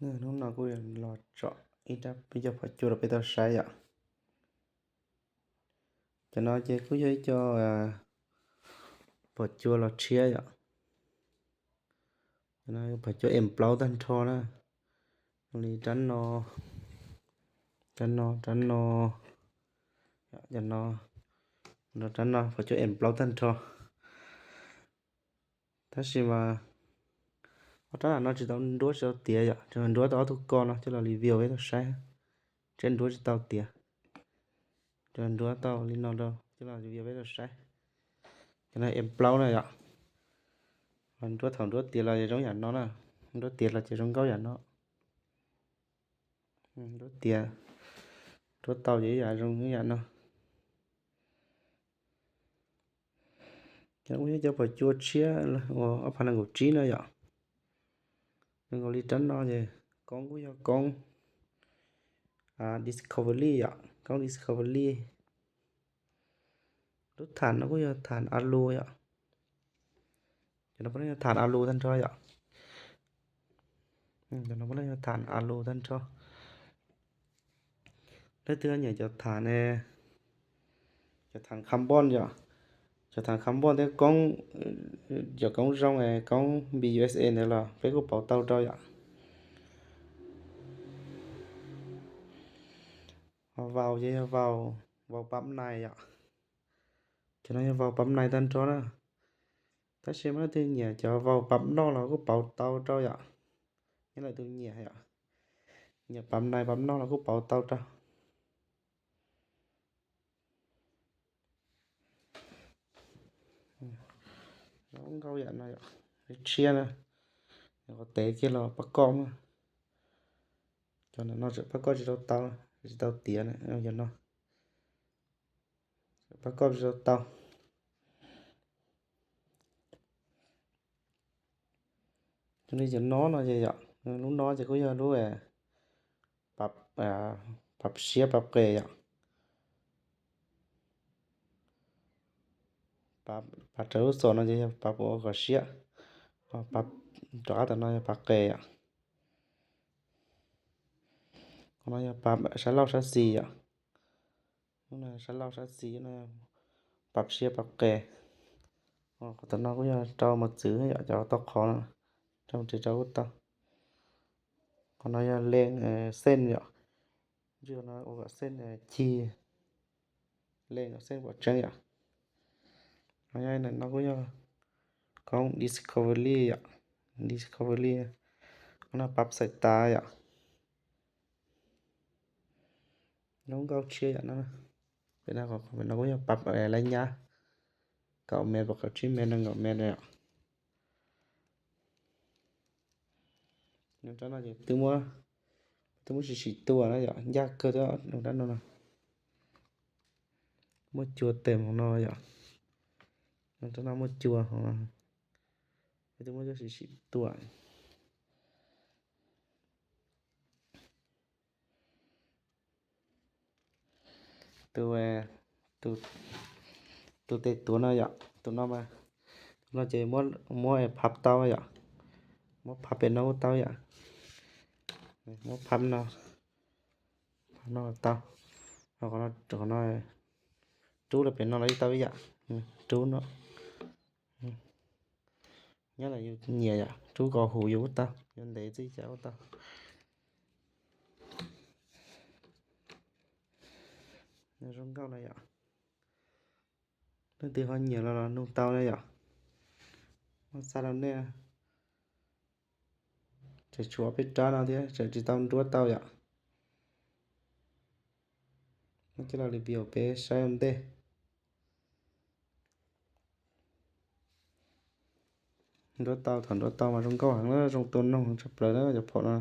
Hnub no kuj los tsom ib rab, ib co phom cua rau peb tau saib yom. Cov no ces kuj yog ib co phom cua los tshiab yom. Cov no phom cua em plaub tag nrho na. Li rab no, rab no, rab no, cov no, rab no phom cua em plaub tag nrho. Tab sis mas ob rab no tsis tau nruab tsis tau tiav yom, tsuas nruab tau ob tug ko no coj los review peb tau saib. Tseem nruab tsis tau tiav, tsuas nruab tau li no rau coj los review peb tau saib. Cov no em plaub na yom. Nruab thaum nruab tiav los ces zoo yam no na, nruab tiav los ces zoo nkauj yam no. Nruab tiav, nruab tau ces yam zoo yam no. Cov no kuj yog cov phom cua tshiab uas ob phav nees nkaum tsib no yom. Zoo nkaus li rab no ces koob kuj yog koob Discovery yom, koob Discovery. Lub tham no kuj yog tham alu yom. Cov no puav leej yog tham alu tag nrho yom. Cov no puav leej yog tham alu tag nrho. Leej twg nyiam cov tham ne, cov tham carbon yom, cov tham carbon thiab koob, cov koob zoo, koob B U S A ntawd los peb kuj pauv tau rau yom. Ho vau ces yog vau, vau pab nais yom. Cov no yog vau pab nais tag nrho na. Tab sis mas leej twg nyiam cov vau pab noj los kuj pauv tau rau yom. Nyob lawm tus nyiam yom, nyiam pab nais pab noj los kuj pauv tau rau. Zoo nkauj yam no yom, tshiab na. Qhov tev kiag los pab koj mas. Cov no pab koj tsis tau tau, tsis tau tiav na, yog no pab koj tsis tau tau. Li cov no no ces yom, lub no ces kuj yog lub pab siab pab qe yom. Pab raws lub xom no ces yog pab ua kom siab, pab rov qab tom no yog pab qe yom. Qhov no yog pab sab laug sab xis yom. Sab laug sab xis no pab siab pab qe. Qhov tom no kuj yog rau mos txwv yom, cov tau qhov no rau mus ris rau kuj tau. Qhov no yog leej xeej yom, ntsis no ua kom xeej cig, leej kom xeej pom tseeb yom. No kuj yog koob Discovery yom, Discovery, qhov no pab xais tas yom. Zoo nkauj tshiab yom no. Pem no kuj yog pab laib nyab, kaum mev, kaum tsib mev, nees nkaum mev yom. Rab no ces twb muab, twb muab sim sim tua na yom, ncaj kawg thiab rab no no. Muaj cua tes hauv no yom. Rab no muaj cua hauv no, twb muab coj sim sim tua. Tus, tus tes tuav no yom, tus no mas, tus no ces muab phab tau yom, muab phab pem no kuj tau yom, muab phab no, phab no tau, qhov no rub los pem no los yeej tau ib yam, rub no. Nyob los yus nyiam yom, rub kom huv yus kuj tau, yuav ntev txij cas kuj tau. Zoo nkauj na yom. Leej twg ho nyiam los los nug tau na yom. Muab xa rau nej. Tseem tshuav peb rab no thiab, tseem tsis tau nruab tau yom. Muab coj los review peb saib ua ntej. Nruab tau, thaum nruab tau mas zoo nkauj heev na, zoo tua noog tshaj plaws na cov phom no.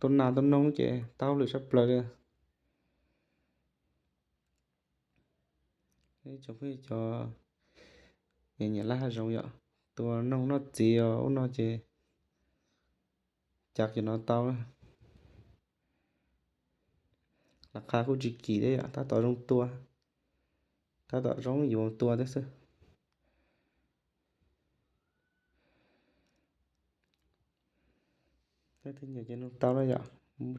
Tua nas tua noog ces tau hauj lwm tshaj plaws li. Ib tsoom phooj ywg cov nyiam nyiam laj hav zoov yom, tua noog noj txiv os ub no ces cav cov no tau. Laj qha kuj tsis kim thiab yom, tab tom zoo tua, tab tom zoo yuav tua thiab xwb. Yog tias nyiam ces nug tau na yom.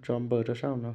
Tso npawb rau sab no.